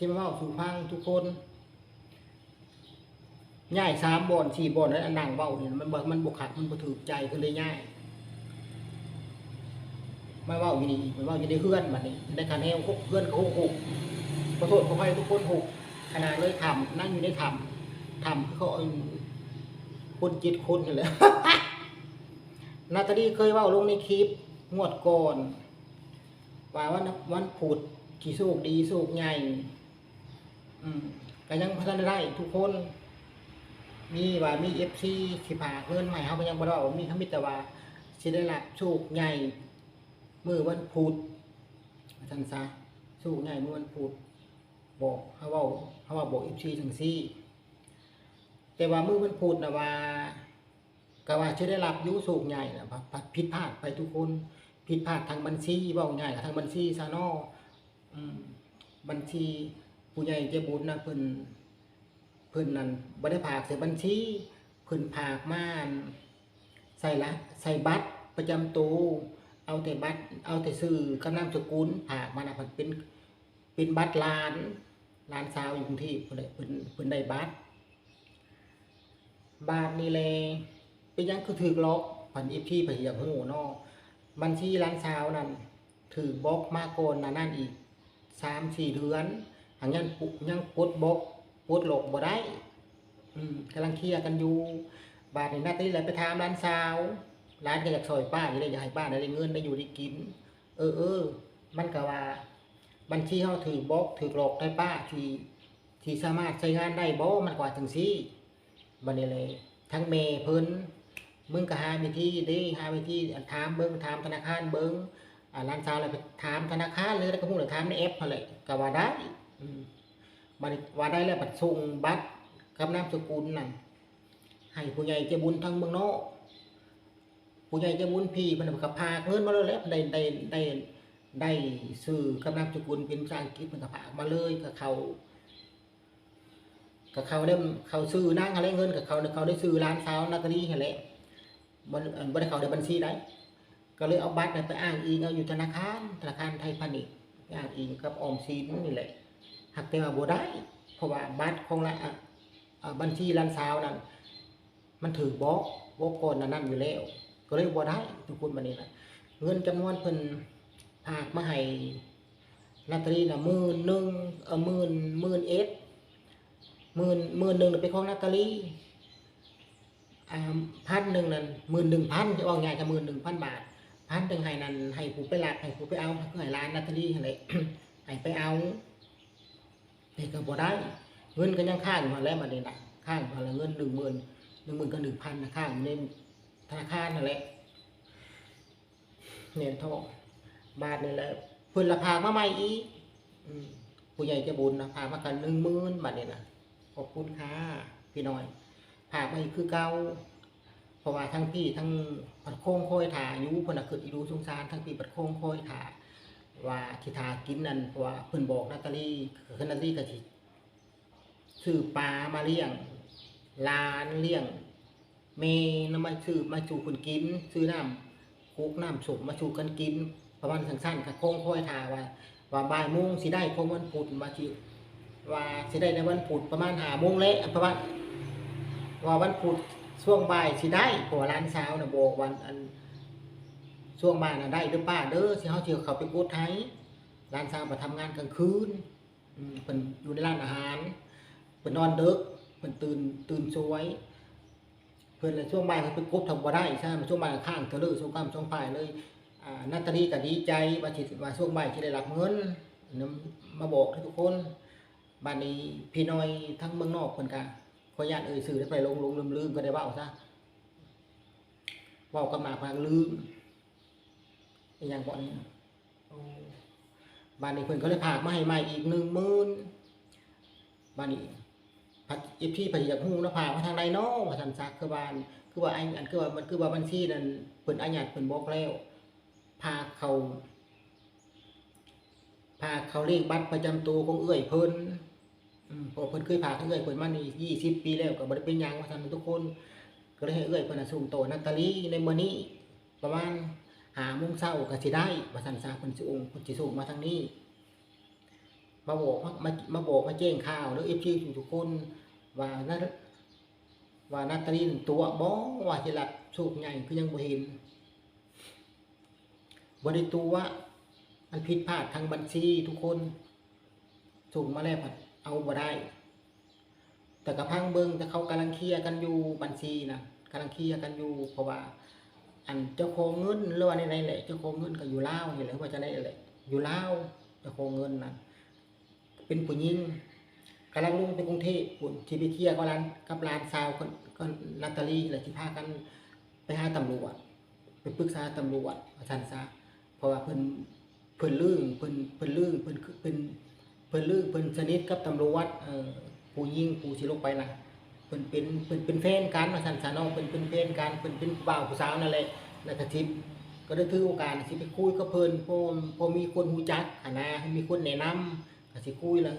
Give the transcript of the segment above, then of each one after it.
ຊິມາເວົ້າສູ່ຟັງທຸກຄົນ. ຍ້າຍສາມບ່ອນ ສີ່ບ່ອນ ແລ້ວນັ່ງເວົ້ານີ້ ມັນບໍ່ ມັນບໍ່ຄັກ ມັນບໍ່ຖືກໃຈ ກໍເລີຍຍ້າຍມາເວົ້າຢູ່ນີ້ອີກ ມາເວົ້າຢູ່ໃນເຮືອນ. ບັດນີ້ໃນຄະແນວ ໂອ້ ເຮືອນກໍຮົກ ຮົກ ຂໍໂທດຂໍອະໄພທຸກຄົນ ຮົກຂະໜາດເລີຍ. ຖ້ຳ ນັ່ງຢູ່ໃນຖ້ຳ ຖ້ຳຄືເຂົາເອີ້ນ ຄົນເຈັດຄົນນີ້ແຫຼະ. ນາຕາລີເຄີຍເວົ້າລົງໃນຄລິບງວດກ່ອນວ່າ ວັນ ວັນພຸດຊິໂຊກດີໂຊກໃຫຍ່. ອືມ ກໍຍັງບໍ່ທັນໄດ້ໄດ້ທຸກຄົນ. ມີວ່າມີເອັຟຊີຊິຝາກເງິນມາໃຫ້ເຮົາ ກໍຍັງບໍ່ໄດ້ເວົ້າ. ມີ ເຮົາມີແຕ່ວ່າຊິໄດ້ຮັບໂຊກໃຫຍ່ມື້ວັນພຸດ ວ່າຊັ້ນຊະ, ໂຊກໃຫຍ່ມື້ວັນພຸດ. ບອກ ເຮົາເວົ້າ ເຮົາວ່າບອກເອັຟຊີຈັ່ງຊີ້. ແຕ່ວ່າມື້ວັນພຸດນະວ່າ ກໍວ່າຊິໄດ້ຮັບຢູ່ໂຊກໃຫຍ່ນະ ພັດ ພັດຜິດພາດໄປທຸກຄົນ. ຜິດພາດທາງບັນຊີ ເວົ້າງ່າຍກໍທາງບັນຊີຊະເນາະ. ອືມ ບັນຊີ ຜູ້ໃຫຍ່ໃຈບຸນນະ ເພິ່ນ ເພິ່ນນັ້ນບໍ່ໄດ້ຝາກໃສ່ບັນຊີ ເພິ່ນຝາກມາ ອັນ ໃສ່ລະ ໃສ່ບັດປະຈຳໂຕ. ເອົາແຕ່ບັດ ເອົາແຕ່ຊື່ກັບນາມສະກຸນ ຝາກມານະ ເປັນ ເປັນບັດຫຼານ ຫຼານສາວຢູ່ກຸງເທບພຸ້ນແຫຼະ ເພິ່ນ ເພິ່ນໄດ້ບັດ. ບາດນີ້ແລ ເປັນຫຍັງຄືຖືກລັອກ? ພັນເອັຟຊີ ເພິ່ນຢາກຮູ້ເນາະ. ບັນຊີຫຼານສາວນັ້ນຖືກບລັອກມາກ່ອນໜ້ານັ້ນອີກສາມສີ່ເດືອນ ຫາກຍັງ ຍັງປົດບລັອກ ປົດລັອກບໍ່ໄດ້. ອືມ ກຳລັງເຄລຍກັນຢູ່. ບາດນີ້ນາຕາລີໄດ້ໄປຖາມຫຼານສາວ ຫຼານກໍຢາກຊ່ອຍປ້າຢູ່ເດ້ ຢາກໃຫ້ປ້າໄດ້ເງິນໄດ້ຢູ່ໄດ້ກິນ. ເອີ ເອີ ມັນກໍວ່າ ບັນຊີເຮົາຖືກບລັອກ ຖືກລັອກໄດ້ປ້າ ທີ່ ທີ່ສາມາດໃຊ້ງານໄດ້ບໍ່? ມັນກໍວ່າຈັ່ງຊີ້. ບັດນີ້ແຫຼະ ທາງແມ່ເພິ່ນ ມຶງກໍຫາວິທີເດ້ ຫາວິທີ ອັນ ຖາມເບິ່ງ ຖາມທະນາຄານເບິ່ງ. ອາ ຫຼານສາວລະໄປຖາມທະນາຄານເລີຍ ລະກໍຮູ້ລະຖາມໃນແອັບຫັ້ນແຫຼະ ກໍວ່າໄດ້. ອືມ ບັດນີ້ວ່າໄດ້ແລ້ວ ບັດສົ່ງບັດກັບນາມສະກຸນນັ້ນ ໃຫ້ຜູ້ໃຫຍ່ໃຈບຸນທາງເມືອງນອກ. ຜູ້ໃຫຍ່ໃຈບຸນພີ້ເພິ່ນກໍຝາກເງິນມາເລີຍແຫຼະ ໄດ້ ໄດ້ ໄດ້ ໄດ້ຊື່ກັບນາມສະກຸນເປັນພາສາອັງກິດ ເພິ່ນກໍຝາກມາເລີຍ ກໍເຂົ້າ ກໍເຂົ້າໃນ ເຂົ້າຊື່ນາງຫັ້ນແຫຼະ ເງິນກໍເຂົ້າ ເຂົ້າໃນຊື່ຫຼານສາວນາຕາລີຫັ້ນແຫຼະ ບໍ່ ບໍ່ໄດ້ເຂົ້າໃນບັນຊີໃດ. ກໍເລີຍເອົາບັດນັ້ນໄປອ້າງອີງເອົາຢູ່ທະນາຄານ ທະນາຄານໄທພານິດ ໄປອ້າງອີງກັບອອມສິນນີ້ແຫຼະ. ຫາກແຕ່ວ່າບໍ່ໄດ້ ເພາະວ່າບັດຂອງລະ ອາ ອາ ບັນຊີຫຼານສາວນັ້ນ ມັນຖືກບລັອກ ບລັອກກ່ອນໜ້ານັ້ນຢູ່ແລ້ວ ກໍເລີຍບໍ່ໄດ້ທຸກຄົນ. ບັດນີ້ນະ ເງິນຈຳນວນເພິ່ນຝາກມາໃຫ້ນາຕາລີນະ ໝື່ນໜຶ່ງ ເອີ ໝື່ນ ໝື່ນເອັດ ໝື່ນ ໝື່ນໜຶ່ງເປັນຂອງນາຕາລີ. ອາ ພັນໜຶ່ງນັ້ນ ໝື່ນໜຶ່ງພັນ ຈະເວົ້າງ່າຍ ກໍໝື່ນໜຶ່ງພັນບາດ. ພັນໜຶ່ງໃຫ້ນັ້ນ ໃຫ້ຜູ້ໄປລັກ ໃຫ້ຜູ້ໄປເອົາ ໃຫ້ຫຼານນາຕາລີຫັ້ນແຫຼະ ໃຫ້ໄປເອົາ. ນີ້ກໍບໍ່ໄດ້ ເງິນກໍຍັງຄ້າງຢູ່ຫັ້ນແຫຼະ. ບັດນີ້ນະ ຄ້າງຢູ່ຫັ້ນແຫຼະ ເງິນໜຶ່ງໝື່ນ ໜຶ່ງໝື່ນກັບໜຶ່ງພັນນະ ຄ້າງຢູ່ໃນທະນາຄານຫັ້ນແຫຼະ. ແມ່ນທ້ອງ. ບາດນີ້ແຫຼະ ເພິ່ນລະຝາກມາໃໝ່ອີກ. ອືມ ຜູ້ໃຫຍ່ໃຈບຸນນະ ຝາກມາກັນໜຶ່ງໝື່ນ. ບາດນີ້ນະ ຂອບຄຸນຄ່າ ພີ່ນ້ອງ ຝາກມາອີກຄືເກົ່າ. ເພາະວ່າທາງພີ້ ທາງພັດຄອງຄອຍຖ້າຢູ່ ເພິ່ນນະຄຶດອີດູສົງສານ. ທາງພີ້ພັດຄອງຄອຍຖ້າວ່າຊິຖ້າກິນນັ້ນ ເພາະວ່າເພິ່ນບອກນາຕາລີ ຄືນາຕາລີກໍຊິຊື້ປາມາລ້ຽງຫຼານ ລ້ຽງແມ່ນຳ ມາຊື້ມາສູ່ເພິ່ນກິນ ຊື້ນ້ຳ ກົກນ້ຳສົ້ມມາສູ່ກັນກິນ ປະມານຊັ້ນໆ. ກໍຄອງຄອຍຖ້າວ່າ ວ່າບ່າຍໂມງຊິໄດ້ຂອງວັນພຸດ ວ່າຊິ ວ່າຊິໄດ້ໃນວັນພຸດປະມານຫ້າໂມງແລະ ປະມານ ວ່າວັນພຸດຊ່ວງບ່າຍຊິໄດ້ ເພາະວ່າຫຼານສາວນະບອກວ່າ ອັນ ຊ່ວງບ່າຍນະໄດ້ເດີປ້າເດີ ຊິ ເຮົາຊິເຂົ້າໄປກົດໃຫ້. ຫຼານສາວໄປທຳງານກາງຄືນ ອືມ ເພິ່ນຢູ່ໃນຮ້ານອາຫານ ເພິ່ນນອນເດິກ ເພິ່ນຕື່ນ ຕື່ນສວຍ. ເພິ່ນລະຊ່ວງບ່າຍເພິ່ນໄປກົດທຳບໍ່ໄດ້ ຊ່ວງບ່າຍຄ້າງເທີເລີສອງກ້ຳສອງຝ່າຍເລີຍ. ອາ ນາຕາລີກໍດີໃຈວ່າຊິ ວ່າຊ່ວງບ່າຍຊິໄດ້ຮັບເງິນນຳ ມາບອກໃຫ້ທຸກຄົນ. ບາດນີ້ພີ່ນ້ອງທາງເມືອງນອກເພິ່ນກໍ ຂໍອະນຸຍາດເອີ່ຍຊື່ ໄດ້ໄປຫຼົງໆລືມໆ ກໍໄດ້ເວົ້າຊະ ເວົ້າກັບໜ້າພາກລືມ ອີຫຍັງເກາະນີ້. ໂອ້ ບາດນີ້ເພິ່ນກໍເລີຍຝາກມາໃຫ້ໃໝ່ອີກໜຶ່ງໝື່ນ. ບາດນີ້ພັດ ເອັຟຊີ ເພິ່ນຢາກຮູ້ນະ ຝາກມາທາງໃດເນາະ ວ່າຊັ້ນຊະ. ຄືວ່າ ຄືວ່າ ອັນ ຄືວ່າ ຄືວ່າບັນຊີນັ້ນ ເພິ່ນອາຍັດ ເພິ່ນບລັອກແລ້ວ ຝາກເຂົ້າ ຝາກເຂົ້າເລກບັດປະຈຳໂຕຂອງເອື້ອຍເພິ່ນ. ອືມ ເພາະເພິ່ນເຄີຍຝາກໃຫ້ເອື້ອຍເພິ່ນມານີ້ ຊາວປີແລ້ວ ກໍບໍ່ໄດ້ເປັນຫຍັງວ່າຊັ້ນທຸກຄົນ. ກໍເລີຍໃຫ້ເອື້ອຍເພິ່ນນະສົ່ງຕໍ່ນາຕາລີໃນມື້ນີ້ ປະມານຫ້າໂມງເຊົ້າກໍຊິໄດ້ວ່າຊັ້ນຊະ. ເພິ່ນຊິໂອນ ເພິ່ນຊິສົ່ງມາທາງນີ້. ມາບອກ ມາ ມາ ມາບອກມາແຈ້ງຂ່າວເດີ ເອັຟຊີ ທຸກໆຄົນ ວ່ານາ ວ່ານາຕາລີນັ້ນຕົວະບໍ່ ວ່າຊິຮັບໂຊກໃຫຍ່ ຄືຍັງບໍ່ເຫັນ ບໍ່ໄດ້ຕົວະ ມັນຜິດພາດທາງບັນຊີທຸກຄົນ ສົ່ງມາແລ້ວພັດເອົາບໍ່ໄດ້ ແຕ່ກະຟັງເບິ່ງ ແຕ່ເຂົາກຳລັງເຄຍກັນຢູ່ ບັນຊີນະ ກຳລັງເຄຍກັນຢູ່ ເພາະວ່າ ອັນເຈົ້າຂອງເງິນ ຫຼືວ່າແນວໃດແຫຼະ ເຈົ້າຂອງເງິນກະຢູ່ລາວນີ້ແຫຼະ ວ່າຈັ່ງໃດແຫຼະ ຢູ່ລາວ ເຈົ້າຂອງເງິນນະ ເປັນຜູ້ຍິງ ກຳລັງລົງໄປກຸງເທບພຸ້ນ ຊິໄປເຄຍກັບຫຼານ ກັບຫຼານສາວຂອງ ຂອງນາຕາລີ ແລ້ວຊິພາກັນໄປຫາຕຳຫຼວດ ໄປປຶກສາຕຳຫຼວດ ວ່າຊັ້ນຊະ ເພາະວ່າເພິ່ນ ເພິ່ນລຶ້ງ ເພິ່ນ ເພິ່ນລຶ້ງ ເພິ່ນ ເພິ່ນ ເພິ່ນລຶ້ງ ເພິ່ນສະໜິດກັບຕຳຫຼວດ ເອີ ຜູ້ຍິງຜູ້ຊິລົງໄປນະ ເພິ່ນເປັນ ເພິ່ນເປັນແຟນກັນ ວ່າຊັ້ນຊະເນາະ ເພິ່ນເປັນແຟນກັນ ເພິ່ນເປັນຜູ້ບ່າວຜູ້ສາວນັ້ນແຫຼະ ແລ້ວກະຊິ ກະໄດ້ຖືໂອກາດຊິໄປຄຸຍກັບເພິ່ນ ພໍ ພໍມີຄົນຮູ້ຈັກຫັ້ນນະ ມີຄົນແນະນຳ ກະຊິຄຸຍລະ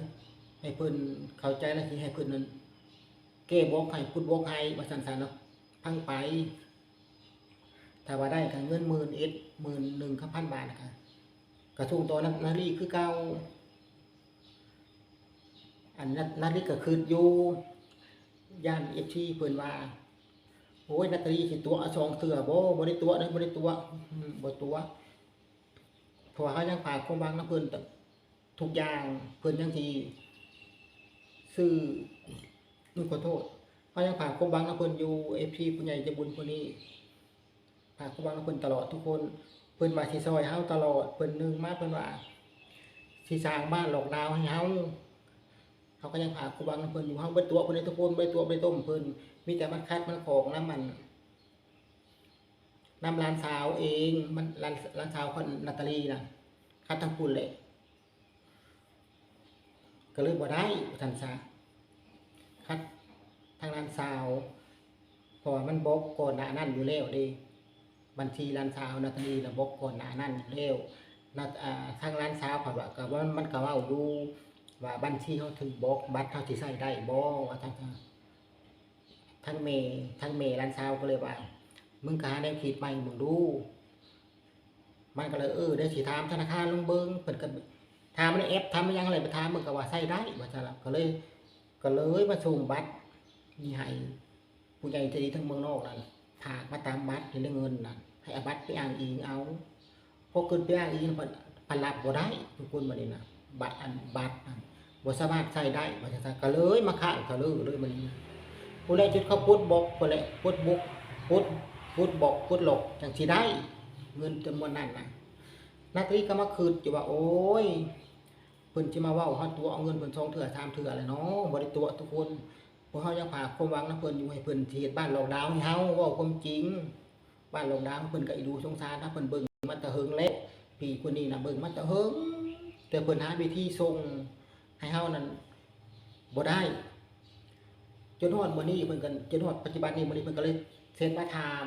ໃຫ້ເພິ່ນເຂົ້າໃຈ ລະຊິໃຫ້ເພິ່ນນັ້ນ ແກ້ບອກໃຫ້ ປົດບອກໃຫ້ ວ່າຊັ້ນຊະເນາະ ພັງໄປ ຖ້າວ່າໄດ້ກະເງິນໝື່ນເອັດ ໝື່ນໜຶ່ງພັນບາດ ລະກະ ກະສົ່ງຕໍ່ນາ ນາຕາລີຄືເກົ່າ ອັນນາ ນາຕາລີກະຄຶດຢູ່ ຢ້ານເອັຟຊີເພິ່ນວ່າ ໂອ້ຍ ນາຕາລີຊິຕົວະສອງເທື່ອບໍ່ ບໍ່ໄດ້ຕົວະເດີ ບໍ່ໄດ້ຕົວະ ອືມ ບໍ່ຕົວະ ເພາະວ່າເຮົາຍັງຝາກຄວາມຫວັງນຳເພິ່ນ ທຸກຢ່າງ ເພິ່ນຍັງຊິຊື້ ອືມ ຂໍໂທດ ເຮົາຍັງຝາກຄວາມຫວັງນຳເພິ່ນຢູ່ ເອັຟຊີ ຜູ້ໃຫຍ່ໃຈບຸນຜູ້ນີ້ ຝາກຄວາມຫວັງນຳເພິ່ນຕະຫຼອດທຸກຄົນ ເພິ່ນວ່າຊິຊ່ອຍເຮົາຕະຫຼອດ ເພິ່ນໜຶ່ງມາເພິ່ນວ່າຊິສ້າງບ້ານລ໊ອກດາວໃຫ້ເຮົາ ເຮົາກະຍັງຝາກຄວາມຫວັງນຳເພິ່ນຢູ່ ເຮົາບໍ່ຕົວະເພິ່ນເດ້ທຸກຄົນ ບໍ່ຕົວະບໍ່ຕົມເພິ່ນ ມີແຕ່ມັນຂັດມັນຂ້ອງນຳ ອັນ ນຳຫຼານສາວເອງ ມັນ ຫຼານ ຫຼານສາວຂອງນາຕາລີນະ ຂັດທາງພຸ້ນແຫຼະ ກະເລີຍບໍ່ໄດ້ ວ່າຊັ້ນຊະ ຂັດທາງຫຼານສາວ ເພາະວ່າມັນບລັອກກ່ອນໜ້ານັ້ນຢູ່ແລ້ວເດ້ ບັນຊີຫຼານສາວນາຕາລີນະບລັອກກ່ອນໜ້ານັ້ນຢູ່ແລ້ວ ນາ ອ່າ ທາງຫຼານສາວເຂົາວ່າ ກະວ່າ ມັນກະເວົ້າຢູ່ວ່າ ບັນຊີເຮົາຖືກບລັອກ ບັດເຮົາຊິໃຊ້ໄດ້ບໍ່ ວ່າຊັ້ນຊະ. ທັງແມ່ ທັງແມ່ຫຼານສາວກະເລີຍວ່າ ມຶງກະຫາແນວຄິດໃໝ່ເບິ່ງດູ ມັນກະເລີຍ ເອີ ດຽວຊິຖາມທະນາຄານລອງເບິ່ງ ເພິ່ນກະຖາມໃນແອັບ ຖາມໃນຫຍັງຫັ້ນແຫຼະ ໄປຖາມເບິ່ງກະວ່າໃຊ້ໄດ້ ວ່າຊັ້ນລະ ກະເລີຍ ກະເລີຍມາສົ່ງບັດນີ້ໃຫ້ ຜູ້ໃຫຍ່ໃຈດີທາງເມືອງນອກນັ້ນ ຝາກມາຕາມບັດນີ້ແຫຼະ ເງິນນັ້ນ ໃຫ້ເອົາບັດໄປອ້າງອີງເອົາ ພໍຂຶ້ນໄປອ້າງອີງ ເພິ່ນ ເພິ່ນຮັບບໍ່ໄດ້ທຸກຄົນ ບາດນີ້ນະ ບັດ ອັນ ບັດນັ້ນບໍ່ສາມາດໃຊ້ໄດ້ ວ່າຊັ້ນຊະ ກະເລີຍມາຄ້າງກະເລີຍເລີຍບາດນີ້ ຜູ້ໃດຈົນເຂົາປົດບລັອກພຸ້ນແຫຼະ ປົດບລັອກ ປົດ ປົດບລັອກ ປົດລ໊ອກ ຈັ່ງຊິໄດ້ເງິນຈຳນວນນັ້ນນະ. ນາຕາລີກະມາຄຶດຢູ່ວ່າ ໂອ້ຍ ເພິ່ນຊິມາເວົ້າເຮົາຕົວະເອົາເງິນເພິ່ນສອງເທື່ອສາມເທື່ອແລ້ວເນາະ ບໍ່ໄດ້ຕົວະທຸກຄົນ ພວກເຮົາຍັງຝາກຄວາມຫວັງນຳເພິ່ນຢູ່ ໃຫ້ເພິ່ນຊິເຮັດບ້ານລ໊ອກດາວໃຫ້ເຮົາ ເວົ້າຄວາມຈິງ ບ້ານລ໊ອກດາວ ເພິ່ນກະອີດູສົງສານ ຖ້າເພິ່ນເບິ່ງມາແຕ່ເຫິງແລ້ວ ປີກວ່ານີ້ນະ ເບິ່ງມາແຕ່ເຫິງ ແຕ່ເພິ່ນຫາວິທີສົ່ງໃຫ້ເຮົານັ້ນບໍ່ໄດ້ ຈົນຮອດມື້ນີ້ເພິ່ນກະ ຈົນຮອດປັດຈຸບັນນີ້ ມື້ນີ້ເພິ່ນກະເລີຍເຊັດມາຖາມ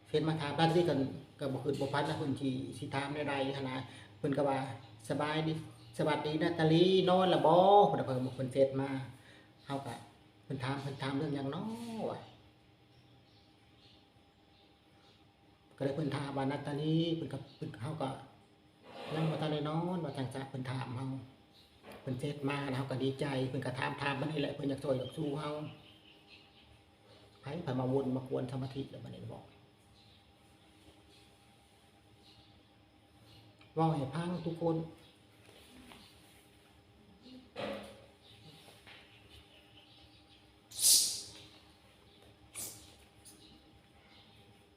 ເຊັດມາຖາມ ນາຕາລີກະ ກະບໍ່ຄິດບໍ່ຝັນວ່າເພິ່ນຊິ ຊິຖາມແນວໃດຫັ້ນນະ ເພິ່ນກະວ່າ ສະບາຍດີ ສະຫວັດດີນາຕາລີ ນອນລະບໍ່ ເພິ່ນ ເພິ່ນ ເພິ່ນເຊັດມາ ເຮົາກະ ເພິ່ນຖາມ ເພິ່ນຖາມເລື່ອງຫຍັງນໍ ວ່າ ກະເລີຍເພິ່ນຖາມວ່ານາຕາລີ ເພິ່ນກະ ເພິ່ນ ເຮົາກະຍັງບໍ່ທັນໄດ້ນອນ ວ່າຈັ່ງຊະ ເພິ່ນຖາມເຮົາ ເພິ່ນເຊັດມາ ເຮົາກະດີໃຈ ເພິ່ນກະຖາມ ຖາມບາດນີ້ແຫຼະ ເພິ່ນຢາກຊ່ອຍຢາກຊູເຮົາ ໃຜ ໃຜມາວົນມາກວນສະມາທິລະບາດນີ້ເນາະ ເວົ້າໃຫ້ຟັງທຸກຄົນ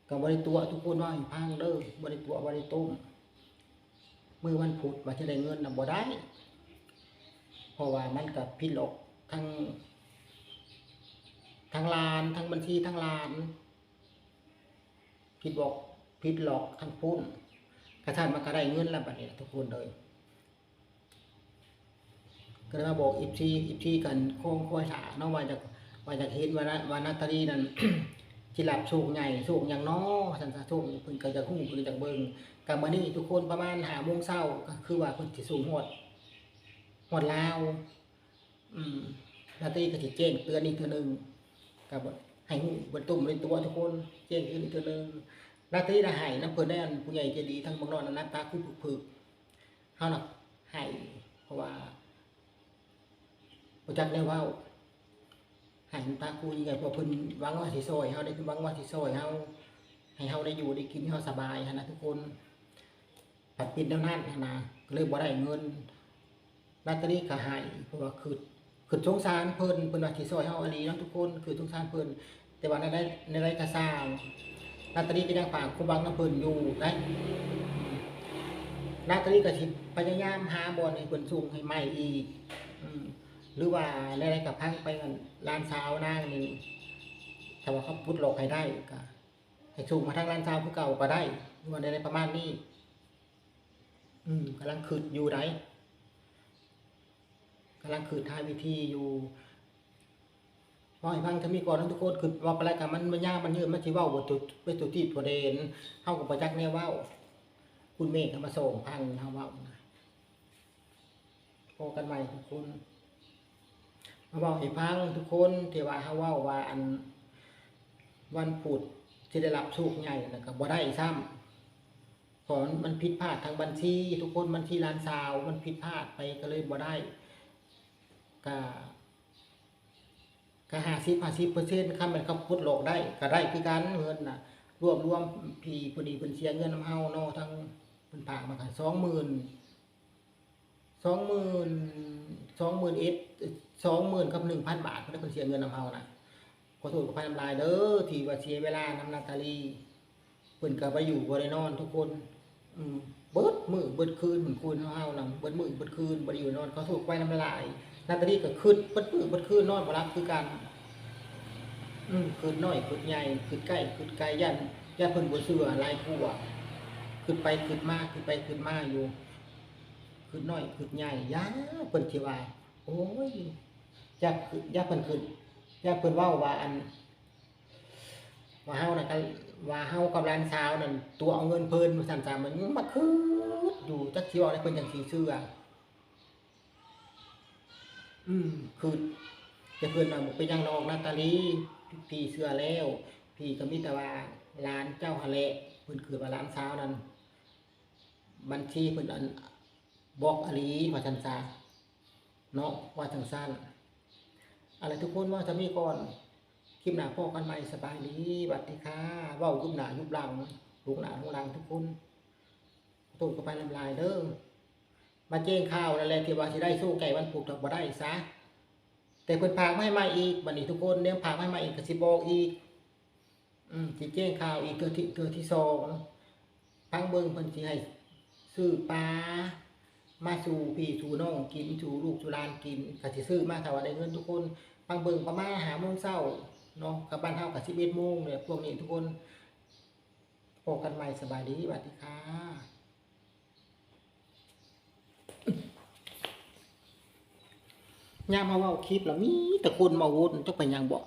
ກະບໍ່ໄດ້ຕົວະທຸກຄົນ ເວົ້າໃຫ້ຟັງເດີ ບໍ່ໄດ້ຕົວະບໍ່ໄດ້ຕົ້ມ ມື້ວັນພຸດວ່າຈະໄດ້ເງິນນະບໍ່ໄດ້ ເພາະວ່າມັນກະຜິດລ໊ອກທັງ ທັງຫຼານ ທັງບັນຊີທັງຫຼານ ຜິດບລັອກ ຜິດລ໊ອກທັງພຸ້ນ ກະຊັ້ນມັນກະໄດ້ເງິນລະບາດນີ້ນະທຸກຄົນເດີ. ກະເລີຍມາບອກເອັຟຊີ ເອັຟຊີກະຄອງຄອຍຖ້າເນາະ ວ່າຢາກ ວ່າຢາກເຫັນວ່ານາ ວ່ານາຕາລີນັ້ນ ຊິຮັບໂຊກໃຫຍ່ ໂຊກຫຍັງນໍ ວ່າຊັ້ນຊະ ໂຊກເພິ່ນກະຢາກຮູ້ ເພິ່ນກະຢາກເບິ່ງ ກະມື້ນີ້ທຸກຄົນ ປະມານຫ້າໂມງເຊົ້າ ກະຄືວ່າເພິ່ນຊິສົ່ງຮອດ ຮອດລາວ ອືມ ນາຕາລີກະຊິແຈ້ງເຕືອນອີກເທື່ອໜຶ່ງ ກະໃຫ້ຮູ້ເບິດຕຸ້ມເບິດຕົວທຸກຄົນ ແຈ້ງເຕືອນອີກເທື່ອໜຶ່ງ ນາຕາລີນະໄຫ້ນຳເພິ່ນໄດ້ ອັນ ຜູ້ໃຫຍ່ໃຈດີທາງເມືອງນອກນັ້ນ ນ້ຳຕາຄືຜຶກໆ ເຮົານະໄຫ້ ເພາະວ່າ ບໍ່ຈັກແນວເວົ້າ ໃຫ້ນ້ຳຕາຄູ່ຍິງໃຫຍ່ ເພາະເພິ່ນຫວັງວ່າຊິຊ່ອຍເຮົາເດ້ ເພິ່ນຫວັງວ່າຊິຊ່ອຍເຮົາ ໃຫ້ເຮົາໄດ້ຢູ່ໄດ້ກິນ ໃຫ້ເຮົາສະບາຍຫັ້ນນະທຸກຄົນ. ພັດເປັນແນວນັ້ນຫັ້ນນະ ກໍເລີຍບໍ່ໄດ້ເງິນ. ນາຕາລີກໍໄຫ້ ເພາະວ່າຄຶດ ຄຶດສົງສານເພິ່ນ ເພິ່ນວ່າຊິຊ່ອຍເຮົາອີ່ຫຼີເນາະທຸກຄົນ ຄຶດສົງສານເພິ່ນ. ແຕ່ວ່າແນວໃດ ແນວໃດກໍຊ່າງ ນາຕາລີກໍຍັງຝາກຄວາມຫວັງນຳເພິ່ນຢູ່ໄດ໋. ນາຕາລີກໍຊິພະຍາຍາມຫາບ່ອນໃຫ້ເພິ່ນສົ່ງໃຫ້ໃໝ່ອີກ ອືມ ຫຼືວ່າແນວໃດກໍພັງໄປ ອັນ ຫຼານສາວນາງນີ້ ຖ້າວ່າເຂົາປົດລັອກໃຫ້ໄດ້ກໍ ໃຫ້ສົ່ງມາທາງຫຼານສາວຄືເກົ່າກໍໄດ້ ຫຼືວ່າແນວໃດປະມານນີ້. ອືມ ກຳລັງຄຶດຢູ່ໃດ໋ ກຳລັງຄຶດຫາວິທີຢູ່. ເວົ້າໃຫ້ຟັງເທົ່ານີ້ກ່ອນເນາະທຸກຄົນ ຄຶດວ່າໄປແລ້ວກໍມັນ ມັນຍາວມັນຍືນ ມັນຊິເວົ້າບໍ່ຕົວ ໄປຕົວຕີບຕົວແດນ ເຮົາກໍບໍ່ຈັກແນວເວົ້າ. ຄຸນເມກກໍມາສອງພັນ ເຮົາເວົ້ານະ. ພໍ້ກັນໃໝ່ທຸກຄົນ ມາເວົ້າໃຫ້ຟັງທຸກຄົນ ທີ່ວ່າເຮົາເວົ້າວ່າ ອັນ ວັນພຸດຊິໄດ້ຮັບໂຊກໃຫຍ່ ແລ້ວກໍບໍ່ໄດ້ຊ້ຳ ເພາະມັນ ມັນຜິດພາດທາງບັນຊີທຸກຄົນ ບັນຊີຫຼານສາວມັນຜິດພາດໄປ ກໍເລີຍບໍ່ໄດ້. ກະ ກະຫ້າສິບ ຫ້າສິບເປີເຊັນ ຄັນແມ່ນເຂົາປົດລັອກໄດ້ ກະໄດ້ຄືກັນເງິນນະ ລວມ ລວມທີ່ພໍດີເພິ່ນເສຍເງິນນຳເຮົາເນາະ ທັງເພິ່ນຝາກມາກະສອງໝື່ນ ສອງໝື່ນ ສອງໝື່ນເອັດ ສອງໝື່ນກັບໜຶ່ງພັນບາດ ເພິ່ນໄດ້ ເພິ່ນເສຍເງິນນຳເຮົານະ. ຂໍໂທດຂໍອະໄພນຳຫຼາຍເດີ ທີ່ວ່າເສຍເວລານຳນາຕາລີ ເພິ່ນກໍບໍ່ໄດ້ຢູ່ບໍ່ໄດ້ນອນທຸກຄົນ ອືມ ເບິດມື້ເບິດຄືນ ເພິ່ນຄູນເຮົານຳ ເບິດມື້ເບິດຄືນ ບໍ່ໄດ້ຢູ່ນອນ ຂໍໂທດໄປນຳຫຼາຍ. ນາຕາລີກໍຄຶດເບິດມື້ເບິດຄືນ ນອນບໍ່ຫຼັບຄືກັນ ອືມ ຄຶດນ້ອຍຄຶດໃຫຍ່ ຄຶດໃກ້ຄຶດໄກ ຢ້ານ ຢ້ານເພິ່ນບໍ່ເຊື່ອຫຼາຍກວ່າ ຄຶດໄປຄຶດມາ ຄຶດໄປຄຶດມາຢູ່ ຄຶດນ້ອຍຄຶດໃຫຍ່ ຢ້ານເພິ່ນຊິວ່າ ໂອ້ຍ ຢ້ານ ຢ້ານເພິ່ນຄຶດ ຢ້ານເພິ່ນເວົ້າວ່າ ອັນ ວ່າເຮົານະ ກະ ວ່າເຮົາກັບຫຼານສາວນັ້ນຕົວະເອົາເງິນເພິ່ນວ່າຊັ້ນຊະ ມັນມາຄຶດຢູ່ ຈັກຊິເວົ້າໃດເພິ່ນຈັ່ງຊິເຊື່ອ ອືມ ຄຶດ ແຕ່ເພິ່ນວ່າບໍ່ເປັນຫຍັງດອກນາຕາລີ ພີ່ເຊື່ອແລ້ວ ພີ່ກໍມີແຕ່ວ່າຫຼານເຈົ້າຫັ້ນແຫຼະ ເພິ່ນຄຶດວ່າຫຼານສາວນັ້ນ ບັນຊີເພິ່ນ ອັນ ບລັອກອີ່ຫຼີວ່າຊັ້ນຊະເນາະ ວ່າຈັ່ງຊັ້ນ. ເອົາລະທຸກຄົນ ເວົ້າສ່ຳນີ້ກ່ອນ ຄລິບໜ້າພໍ້ກັນໃໝ່ ສະບາຍດີ ຫວັດດີຄ່າ. ເວົ້າຍຸບໜ້າຍຸບຫຼັງ ຫຼົງໜ້າຫຼົງຫຼັງທຸກຄົນ ຂໍໂທດຂໍອະໄພນຳຫຼາຍເດີ. ມາແຈ້ງຂ່າວນັ້ນແຫຼະ ທີ່ວ່າຊິໄດ້ໂຊກໃກ້ວັນພຸດ ກໍບໍ່ໄດ້ຊະ ແຕ່ເພິ່ນຝາກມາໃຫ້ໃໝ່ອີກ ບັດນີ້ທຸກຄົນ ແນມຝາກມາໃຫ້ໃໝ່ອີກ ກໍຊິບອກອີກ ອືມ ຊິແຈ້ງຂ່າວອີກເທື່ອທີ ເທື່ອທີສອງ ຟັງເບິ່ງເພິ່ນຊິໃຫ້ຊື້ປາມາສູ່ພີ່ສູ່ນ້ອງກິນ ສູ່ລູກສູ່ຫຼານກິນ ກໍຊິຊື້ມາ ຖ້າວ່າໄດ້ເງິນທຸກຄົນ. ຟັງເບິ່ງປະມານຫ້າໂມງເຊົ້າເນາະ ກັບບ້ານເຮົາກໍສິບເອັດໂມງແຫຼະ ພວກນີ້ທຸກຄົນ. ພໍ້ກັນໃໝ່ ສະບາຍດີ ຫວັດດີຄ່າ. ຍາມມາເວົ້າຄລິບລະມີແຕ່ຄົນມາວົນ ຈັກເປັນຫຍັງບໍ?